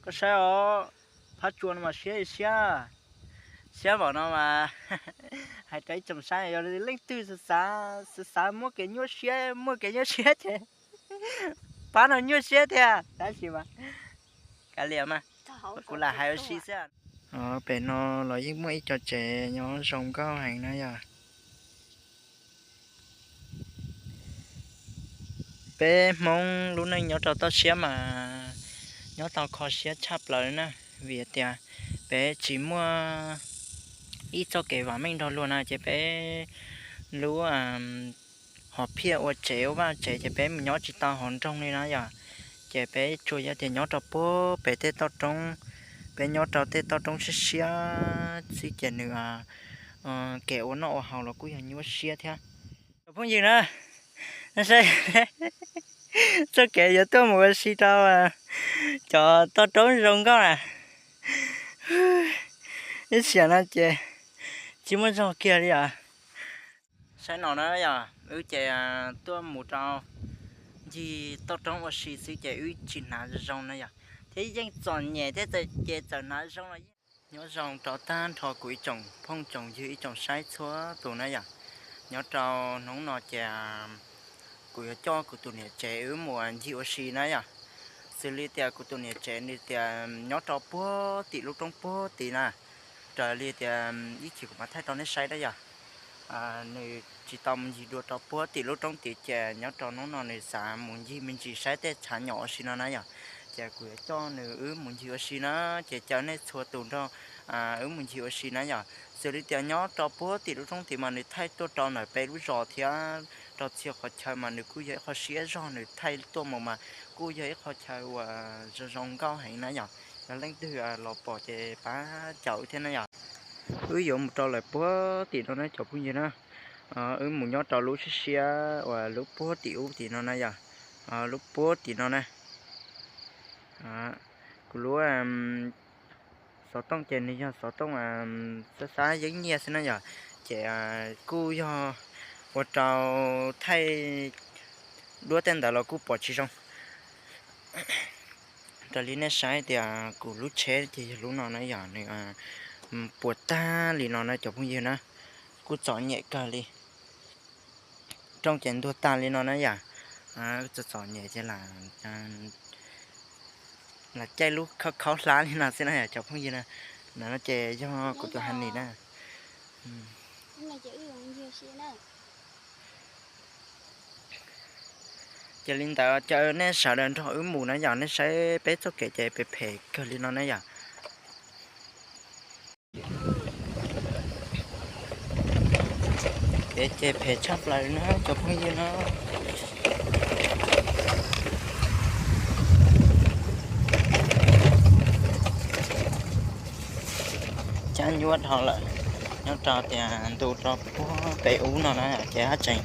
Saib os, phab tsua no mas siab siab, siab npaum no mas hais rau ib tsoom saib yog leej twg xav xav xav muaj kev nyuaj siab, muaj kev nyuaj siab ces pab no nyuaj siab thiab tab sis mas kav liam mas, kuv lam hais ua si xwb. Pem no los yeej muaj ib co tsev nyob zoo nkauj heev na yom. Peb Hmoob lub neej nyob rau toj siab mas nyob tau kho siab tshaj plaws li na, vim tias peb tsis muaj ib txoj kev vam meej nrog luag na ces peb lub hom phiaj ua tsev ua vaj tsev ces peb mus nyob tsis tau hauv nroog li na yom. Ces peb tsuas yog tias nyob rau puag pem tej toj roob, peb nyob rau tej toj roob siab siab xwb ces nws kev ua noj ua haus los kuj yog nyuaj siab thiab. Cov phooj ywg na, saib txoj kev yuav tuaj mus ua si rau cov toj roob zoo nkauj na, ib xiam no ces tsis muaj zog kiag li os. Saib no na yom, wb ces tuaj mus rau ncig toj roob ua si xwb ces wb tsis hnav zoo na yom, thiab yeej txom nyem thiab ces txawm hnav zoo los yeej. Nyob zoo rau tag nrho kuv ib tsoom phooj tsoom ywg ib tsoom saib txhua tus na yom. Nyob rau hnub no ces kuv yuav coj kuv tus niam tsev wb mus ncig ua si na yom. Xws li tias kuv tus niam tsev nws tias nyob rau puag tim lub roob puag tid na, raws li tias ib chim kuv mam thaij rau nej saib na yom. Nws tsis tau mus ncig dua rau puag tim lub roob tid ces nyob rau hnub no nws xav mus ncig me ntsis saib tej tshav nyom ua si no na yom. Ces kuv yuav coj nws wb mus ncig ua si na, ces caw nej txhua tus nrog wb mus ncig ua si na yom. Xws li tias nyob rau puag tim lub roob tid mas nws thaij tuaj rau ntawm peb lub zos thiab rau txhia qhov chaw mas nws kuj yog ib qho siab zog, nws thaij tuaj mus mas kuj yog ib qho chaw uas zoo zoo nkauj heev na yom. Yog leej twg los pom ces pab caum thiab na yom. Wb yuav mus rau lawm puag tim no na cov phooj ywg na. Wb mus nyob rau lub siab siab uas lub puag tim ub tim no na yom. Lub puag tim no na. Kuv lub xov tooj ces nws yog xov tooj xab xab yeeb nyiaj xwb na yom. Ces kuj yog ua rau thaij duab tej ntawd los kuj pom tsis zoo. Raws li nej saib tias kuv lub tsheb ces yog lub no na yom, nws puas tag li no na cov phooj ywg na, kuj txom nyem kawg li. Rooj ces ntuag tag li no na yom, txom txom nyem ces lam caij lub khaub khaub hlab li no xwb na yom cov phooj ywg na. No ces yog kuv tus ha nis na. Ces li ntawd caw nej sawv daws nrog wb mus na yom, nej saib peb txoj kev ces phem phem kawg li no na yom. Kev ces phem tshaj plaws na cov phooj ywg na. Cab nyuaj dhau lawm, nyob rau tias ntu rau puag pem ub no na ces haj tseem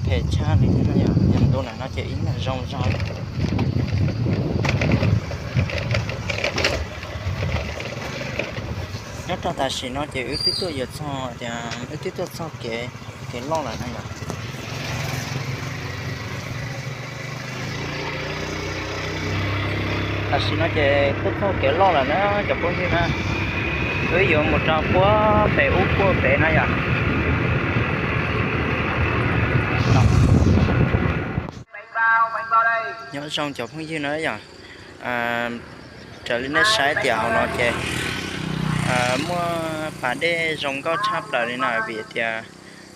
phem tshaj li thiab na yom, yog ntu ntawm no ces ib yam zoo zog li. Nyob rau tam sim no ces wb twb tuaj yuav txog tias wb twb tuaj txog kev, kev loj lawm na yom. Tam sim no ces tuaj txog kev loj lawm na cov phooj ywg na, wb yuav mus rau puag pem ub puag pem na yom. Nyob zoo cov phooj ywg na yom, raws li nej saib tias hauv no ces muaj pas dej zoo nkauj tshaj plaws li no vim tias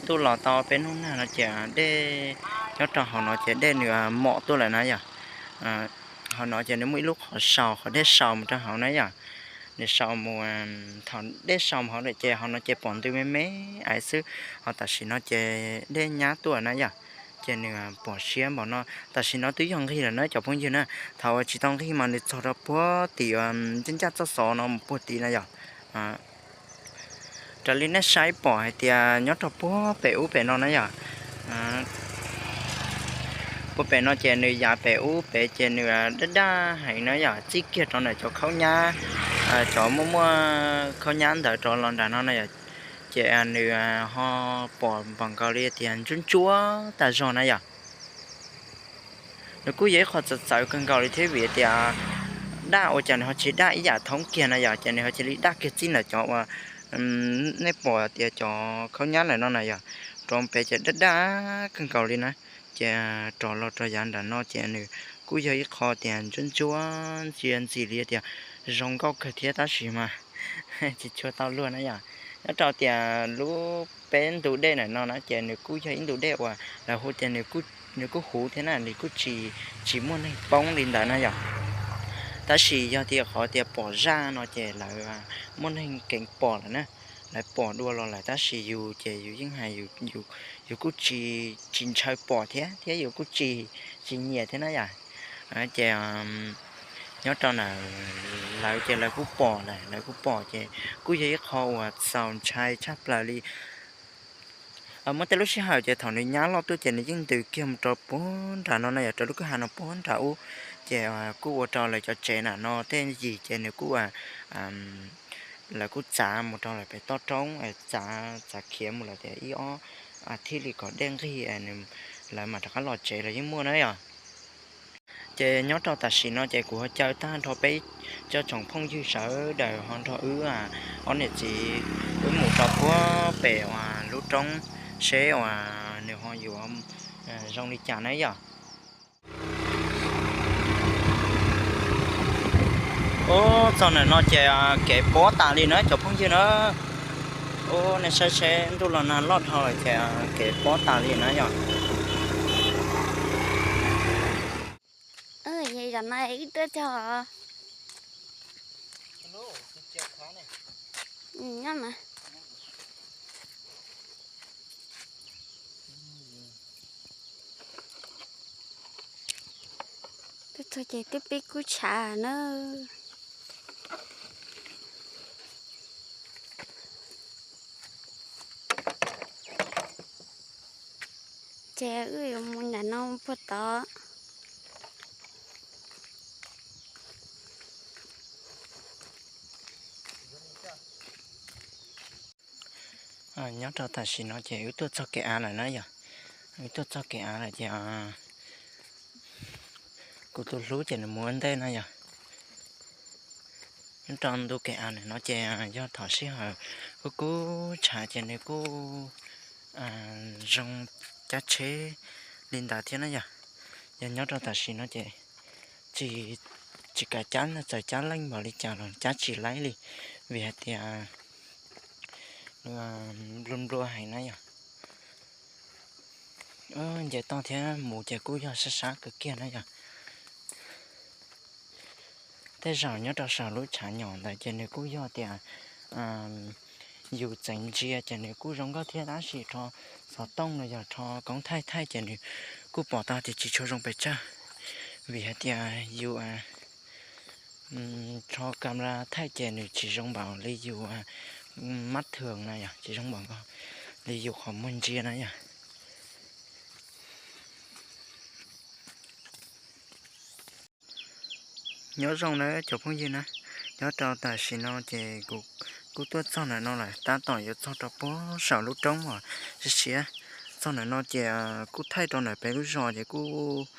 ntuj los tau peb hnub nag no ces dej nyob rau hauv no ces dej nws mom tuaj lawm na yom. Hauv no ces nws muaj ib lub qhov sau, qhov dej sau mus rau hauv na yom. Nws sau mus, thaum dej sau mus hauv lawm ces hauv no ces pom ntws me me aiv xwb, ho tam sim no ces dej nyab tuaj na yom. Ces nws pom siab npaum no, tam sim no twb yog nqig lawm na cov phooj ywg na. Thaum uas tsis tau nqig mas nws txog rau puag tim ncaj ncaj txoj xov no mus puag tid na yom. Raws li nej saib pom hais tias nyob rau puag pem ub pem no na yom, puag pem no ces nws yav pem ub pem ces nws daj daj heev na yom, txij kiag rau ntawm cov khaub nyab, cov muaj muaj khaub nyab ntawd rau los nram no na yom, ces nws ho pom npaum nkaus li tias ntsuab ntsuab tag zog na yom. Nws kuj yog ib qho txawv txawv kawg nkaus li thiab vim tias daj ua cas nws ho tsis daj ib yam thoob kiag na yom, ces nws ho cia li daj kiag txij ntawm cov uas nej pom tias cov khaub nyab ntawm no na yom, rau pem ces daj daj kawg nkaus li na. Ces rov los rau yav nram no ces nws kuj yog ib qho tias ntsuab ntsuab ntxim ntxim li tias zoo nkauj kawg thiab tab sis mas tsis tshua tau luag na yom. Nyob rau tias lub peb ntu dej ntawm no na ces nws kuj yog ib ntu dej uas lawv hu tias nws kuj huv thiab na, nws kuj tsis, tsis muaj neeg poob li ntawd na yom. Tab sis yog tias qhov tias pom zaj no ces lawv muaj neeg keev pom lawm na, lawv pom dua los lawm tab sis yus ces yus yeej hais yus kuj tsis, tsis ntshaw pom thiab, thiab yus kuj tsis, tsis nyiam thiab na yom. Ces nyob rau ntawm lawv ces lawv kuj pom lawm, lawv kuj pom ces kuj yog ib qho uas txaus ntshai tshaj plaws li. Muaj tej lub sij hawm ces thaum nws nyab loj tuaj ces nws yeej ntws kiag mus rau puag nram no na yom, rau lub kwj ha no puag nram ub, ces kuj ua rau lawv cov tsev nram no tej yim ces nws kuj, lawv kuj txav mus rau lawm pem toj roob, txav, txav khiav mus lawm tias ib ob thiaj li kom dej nqig, lawv mam rov qab los tsev los yeej muaj na yom. Ces nyob rau tam sim no ces kuv ho caw tag nrho peb cov tsoom phooj ywg sawv daws ho nrog wb, ob niam txiv wb mus rau puag pem uas lub roob seb uas nws ho yuav zoo li cas na yom. Ub, txog ntawm no ces kev pob tas li na cov phooj ywg na. Ub, nej saib seb ntuj los nag loj dhau lawm ces kev pob tas li na yom. Zaum no wb tuaj txog. Nyob mas. Tuaj txog ces twb pib kub tshav na. Ces wb yuav mus nram no puag tod. Nyob rau tam sim no ces wb tuaj txog kev av lawm na yom. Wb tuaj txog kev av lawm ces kuv tus hlub ces nws mus ua ntej na yom. Nyob rau ntu kev av ntawm no ces yog thaum sij hawm kuj kub tshav ces nws kuj zoo cab tsheb li ntawd thiab na yom. Yog nyob rau tam sim no ces tsis, tsis kav cab, txawm cab leej npaum li cas los cab tsis laib li, vim hais tias nplua nplua heev na yom. Nce toj thiab mus ces kuj yog sab sab kawg kiag na yom. Tej zaum nyob rau saum lub tshav nyom ntawd ces nws kuj yog tias yus txeev ntsia ces nws kuj zoo nkauj thiab tab sis rho xov tooj los yog rho koob thaij thaij ces nws kuj pom tau tias tsis tshua zoo pes tsawg, vim hais tias yus rho camera thaij ces nws tsis zoo npaum li yus mab thường na yom, tsis zoo npaum nkaus li yus qhov muag ntsia na yom. Nyob zoo na cov phooj ywg na, nyob rau tam sim no ces kuv kuj tuaj txog ntawm no lawm, tab tom yuav txog rau puag saum lub roob uas siab siab. Txog ntawm no ces kuj thaij rau ntawm peb lub zos ces kuj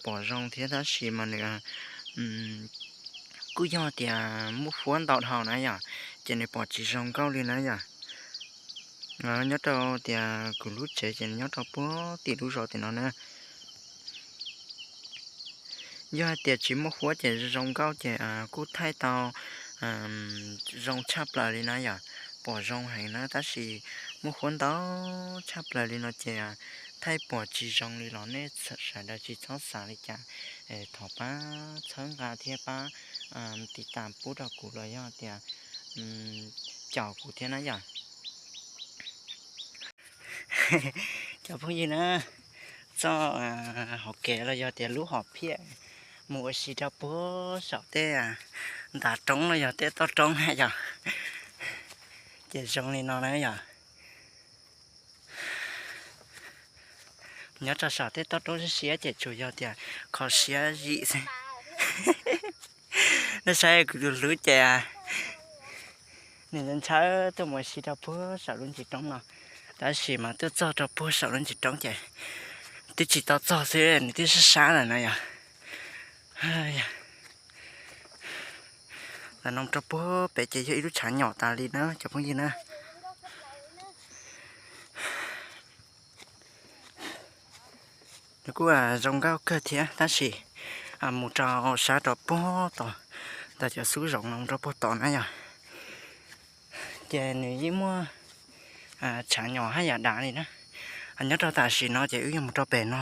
pom zoo thiab tab sis mas nws kuj yog tias muaj huab ntau dhau na yom, ces nws pom tsis zoo nkauj li na yom. Nyob rau tias kuv lub tsev ces nyob rau puag tim lub zos tim no na. Yog hais tias tsis muaj huab ces zoo nkauj ces kuj thaij tau zoo tshaj plaws li na yom, pom zoo heev na tab sis muaj huab ntau tshaj plaws li no ces thaij pom tsis zoo li los nej sawv daws tsis txhob xav li cas. Thov pab txhawb nqa thiab pab tiv tas pub rau kuv los yog tias caum kuv thiab na yom. Cov phooj ywg na, txoj hauv kev los yog tias lub hom phiaj mus ua si rau puag saum tej ntav roob los yog tej toj roob na yom, ces zoo li no na yom. Nyob rau saum tej toj roob siab siab ces tsuas yog tias kho siab zim xwb. Nej saib kuv tus hlub ces nws ntshaw tuaj mus ua si rau puag saum lub ntsis roob no, tab sis mas tuaj txog rau puag saum lub ntsis roob ces twb tsis tau txog xwb nws twb sab sab lawm na yom. Los no rau puag pem ces yog ib lub tshav nyom tas li na cov phooj ywg na. Nws kuj zoo nkauj kawg thiab tab sis mus rau sab rau puag tom, tas cov xub zoov no rau puag tom na yog, ces nws yeej muaj tshav nyom haj yam dav li na. Nyob rau tam sim no ces wb yuav mus rau pem no,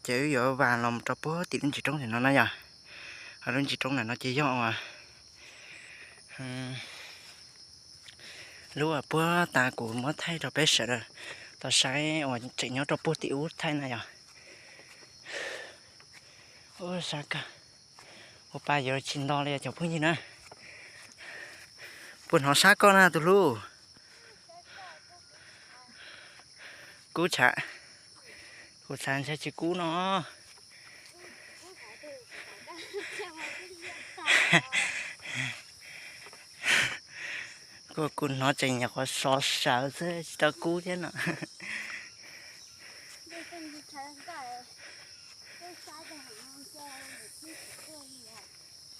ces wb yuav vas los mus rau puag tim lub ntsis roob tim no na yog. Lub ntsis roob ntawm no ces yog uas lub uas puag ta kuv muab thaij rau peb sawv daws tau saib uas tseem nyob rau puag tim ub thaij na yog. Ua sab kawg, ua pa yuav tsis nto li cov phooj ywg na. Puas hnov sab koj na tus hlub? Kub tshav, kuv xav ntshe tsis kub no. Kuv, kuv hnov tseem nyuam qhuav sov sawv xwb tsis tau kub thiab no.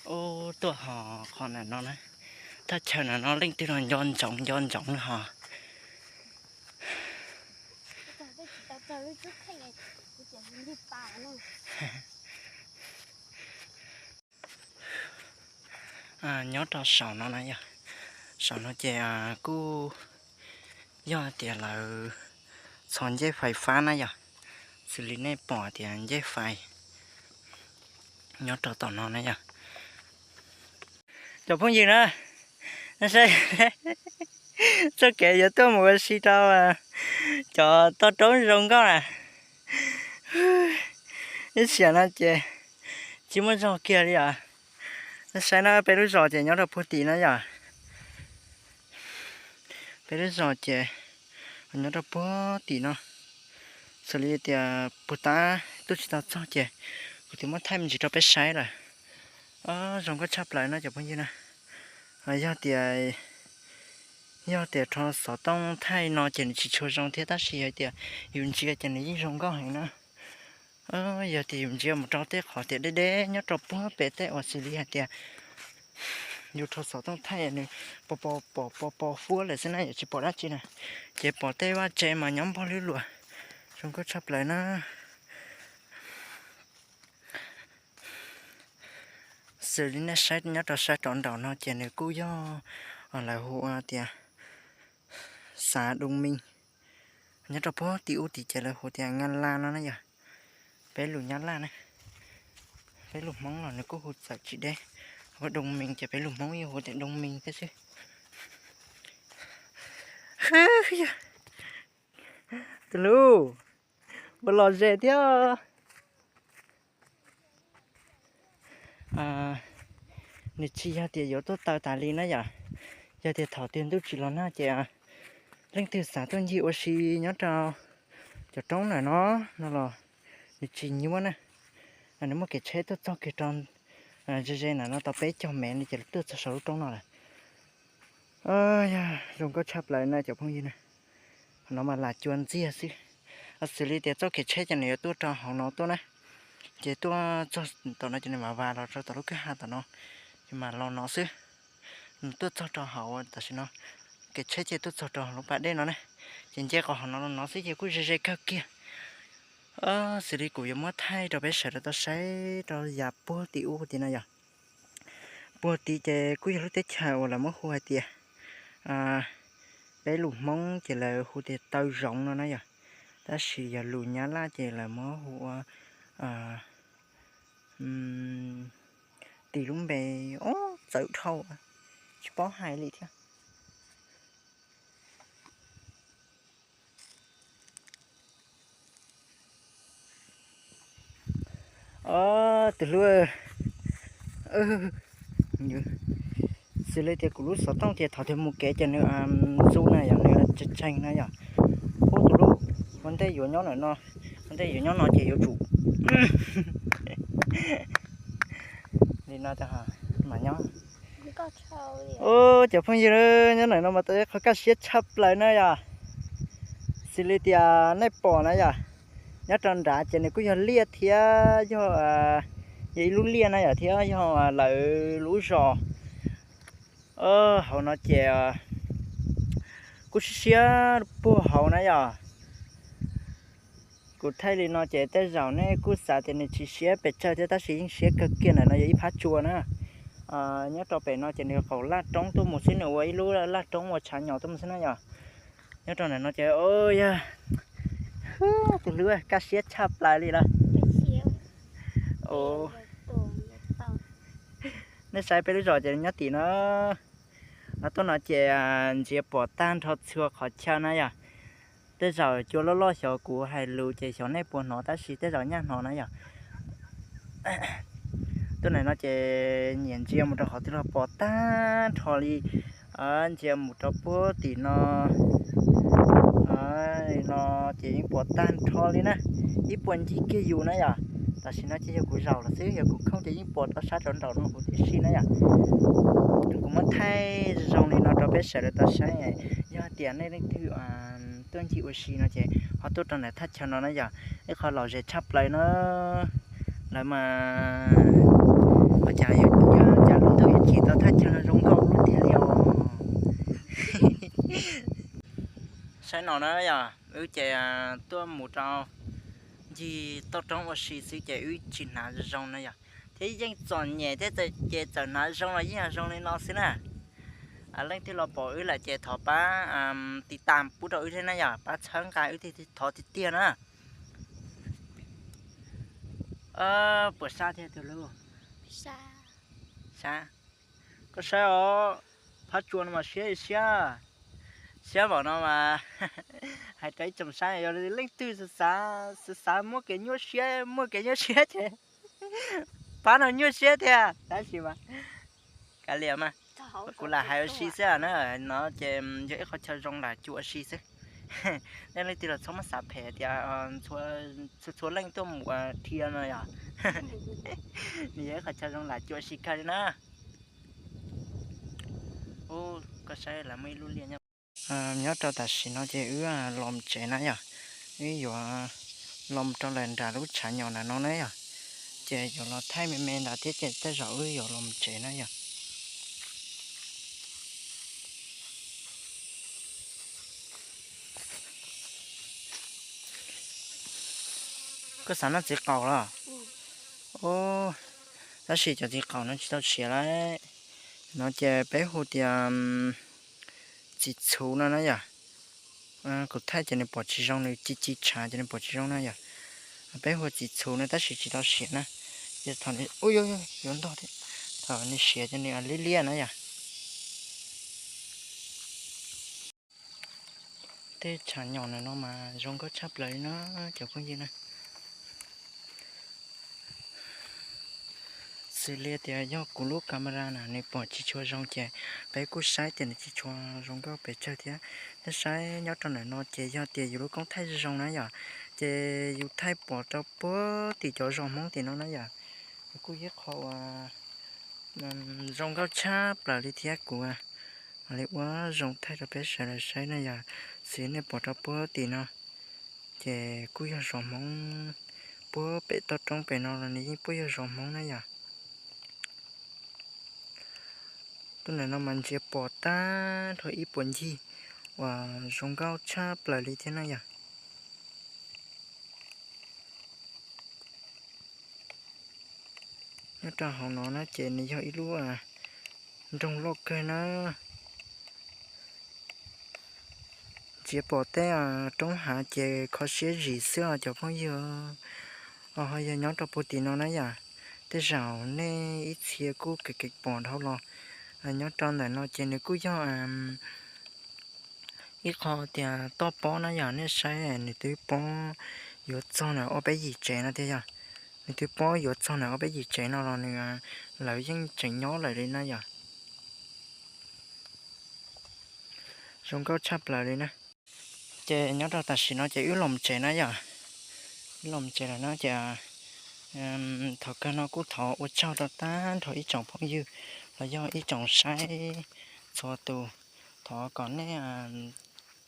Ub, tuaj ho qhov ntawm no na, thaj chaw ntawm no leej twg los nco ntsoov nco ntsoov hos. Nyob rau saum no na yog, saum no ces kuj yog tias lawv txhos ncej fais fab na yog, xws li nej pom tias ncej fais nyob rau tom no na yog. Cov phooj ywg na, saib txoj kev yuav tuaj mus ua si rau cov toj roob zoo nkauj na. Ib xiam no ces tsis muaj zog kiag li os. Saib na, peb lub zos ces nyob rau puag tim no yom. Peb lub zos ces nyob rau puag tim no. Xws li tias puag ta tuaj tsis tau txog ces kuv twb muab thaij me ntsis rau peb saib lawm. Zoo nkauj tshaj plaws no cov phooj ywg na. Yog tias, yog tias rho xov tooj thaij no ces nws tsis tshua zoo thiab tab sis yog tias yus ntsia ces nws yeej zoo nkauj heev na. Yog tias yus ntsia mus rau tej qhov tias deb deb nyob rau puag pem tej uas xws li hais tias yus rho xov tooj thaij nws pos pos pos pos pos huab lawm xwb na, yuav tsis pom dab tsi na. Ces pom tej vaj tse mas nyob npog lwb luam, zoo nkauj tshaj plaws na. Xws li nej saib nyob rau sab rov nraum no ces nws kuj yog lawv hu tias xav doo me. Nyob rau puag tim ub tid ces lawv hu tias Nyab Laj no na yog, peb lus Nyab Laj na. Peb lus Hmoob los nws kuj hu txawm tsis deb, hu doo me ces peb lus Hmoob yeej hu tias doo me thiab xwb. Tus hlub, ua los ze thiab. Nws tsis yog tias yuav tuaj taw tas li na yom. Yog tias thaum twg ntuj tsis los nag ces leej twg xav tuaj ncig ua si nyob rau cov roob ntawm no, no los nws tsis nyuaj na. Nws muaj kev tsheb tuaj txog kiag rau ze ze ntawm no tau peb caug mev li ces tuaj txog saum lub roob no lawm. Yog zoo nkauj tshaj plaws na cov phooj ywg na. Qhov no mas lam cua ntxiag xwb. Xws li tias txoj kev tsheb ces nws yuav tuaj rau hauv no tuaj na. Ces tuaj txog tom no ces nws mam vas los rau tom lub kwj ha tom no, ces mam los no xwb. Nws tuaj txog rau hauv tam sim no, kev tsheb ces tuaj txog rau hauv lub pas dej no na. Ces nce qhov hauv no los no xwb ces kuj ze ze kawg kiag. Xws li kuv yuav muab thaij rau peb sawv daws tau saib rau yav puag tim ub tid no yog. Puag tid ces kuj yog lub teb chaws uas lawv muab hu hais tias, peb lus Hmoob ces lawv hu tias Taw Zoov no na yog, tab sis yog lus Nyab Laj ces lawv muab hu ua tim lub npe, o, txawv dhau, tsis paub hais li thiab. Tus hlub, xws li tias kuv lub xov tooj tias thaum twg mus kev ces nws ntxub na yog, nws tseeg tseeg na yog. Ub tus hlub, ua ntej yuav nyob ntawm no, ua ntej yuav nyob no ces yuav tsum li no mam nyob. Ub cov phooj ywg, nyob ntawm no mas tau ib qho kaj siab tshaj plaws na yog. Xws li tias nej pom na yog, nyob rau nrad ces nws kuj yog liaj thiab yog, yog ib lub liaj na yog thiab yog lawv lub zos. Hauv no ces kuj siab siab puag hauv na yom. Kuv thaij li no ces tej zaum nej kuj xav tias nws tsis siab pes tsawg thiab tab sis yeej siab kawg kiag. Ntawm no yog ib phab tsua na. Nyob rau pem no ces nws qaum laj roob tuaj mus xwb, nws ua ib lub laj roob ua tshav nyom tuaj mus xwb na yom. Nyob rau ntawm no ces yog tus hlub kaj siab tshaj plaws li lawm. Nej saib peb lub zos ces nyob tim no. Los tuaj no ces ntsia pom tag nrho txhua qhov chaw na yom. Tej zaum cua loj loj xyov kuv hais lus ces xyov nej puas hnov tab sis tej zaum nyaj hnov na yom. Tuaj ntawm no ces nyiam ntsia mus rau qhov twg los pom tag nrho li. Ntsia mus rau puag tim no no ces yeej pom tag nrho li na. Ib puag ncig kiag yus na yom. Tam sim no ces yog kuv zaum los xwb, yog kuv khooj ces yeej pom rau sab rau nraum no huv tib si na yom. Kuv muab thaij zoo li no rau peb sawv daws tau saib. Yog tias nej leej twg tuaj ncig ua si no ces ho tuaj rau ntawm thaj chaw no na yom, ib qho lom zem tshaj plaws na. Lawv mas ua cas yuav, cas lub ntuj yuav tsim tau thaj chaw no zoo nkauj lub tiag li os. Saib no na yom, wb ces tuaj mus rau ncig toj roob ua si xwb ces wb tsis hnav zoo na yom, thiab yeej txom nyem thiab ces txawm hnav zoo los yeej yog zoo li no xwb na. Leej twg los pom wb lawm ces thov pab tiv tas pub rau wb thiab na yom, pab txhawb nqa wb thiab, thov tiag tiag na. Puas sab thiab tus hlub? Sab. Koj saib os, phab tsua no mas siab siab, siab npaum no mas hais rau ib tsoom saib, yog leej twg xav xav muaj kev nyuaj siab, muaj kev nyuaj siab ces pab no nyuaj siab thiab tab sis mas kav liam mas, kuv lam hais ua si xwb na. No ces yog ib qho chaw zoo lam cua ua si xwb. Nej leej twg los txhob muab xav phem tias txhua txhua leej tuaj mus ua dhia no yom. Nws yog ib qho chaw zoo lam cua ua si kawg li na. Koj saib lawv muaj ib lub liaj nyob. Nyob rau tam sim no ces wb los mus tsev na yom. Wb yuav los mus rau lawm nram lub tshav nyom ntawm no na yom. Ces yuav los thaij me me ntawd thiab ces tej zaum wb yuav los mus tsev na yom. Koj xav noj txiv qaub los? Tab sis cov txiv qaub no tsis tau siav lawm. No ces peb hu tias txiv txhuv no na yom. Kuv thaij ces nws pom tsis zoo, nws ci ci tshav ces nws pom tsis zoo na yom. Peb hu txiv txhuv no tab sis tsis tau siav na. Ces thaum nws, u, yuav ntog thiab. Thaum nws siav ces nws liab liab na yom. Tej tshav nyom ntawm no mas zoo nkauj tshaj plaws li na cov phooj ywg na. Xws li tias yog kuv lub camera na nws pom tsis tshua zoo ces peb kuj saib tias nws tsis tshua zoo nkauj pes tsawg thiab. Nej saib nyob rau ntawm no ces yog tias yus lub koob thaij zoo na yom, ces yus thaij pom rau puag tim cov zos Hmoob tim no na yom. Kuj yog qhov uas zoo nkauj tshaj plaws li thiab kuv mam li ua zoo thaij rau peb sawv daws saib na yom. Xws nej pom rau puag tim no ces kuj yog zos Hmoob, puag pem toj roob pem no los nws yeej puab yog zos Hmoob na yom. Tuaj ntawm no mas ntsia pom tag nrho ib puag ncig uas zoo nkauj tshaj plaws li thiab na yom. Nyob rau hauv no na ces nws yog ib lub nroog loj kawg na. Ntsia pom tej roob hav ces kho siab zim xwb os cov phooj ywg. Ho yog nyob rau puag tim no na yom, tej zaum nej ib txhia kuj kev kev pom dhau los. Nyob rau ntawm no ces nws kuj yog ib qho tias toj pob na yom, nej saib nws twb pob yuav txog na ob peb yim tsev no tiag yom. Nws twb pob yuav txog na ob peb yim tsev no los nws, lawv yeej tseem nyob lawm li na yom. Zoo nkauj tshaj plaws li na. Ces nyob rau tam sim no ces wb los tsev na yom. Wb los tsev lawm na ces thaum kawg no kuj thov ua tsaug rau tag nrho ib tsoom phooj ywg los yog ib tsoom saib txhua tus. Thov kom nej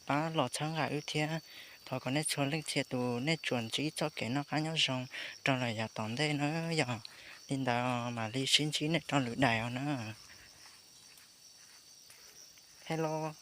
pab los txhawb nqa wb thiab. Thov kom nej txhua leej txhia tus nej tsuas ntsib txoj kev noj qab nyob zoo rau lawm yav tom ntej na yom. Li ntawd mam li sib ntsib nej rau lwm daim os na. Hais los.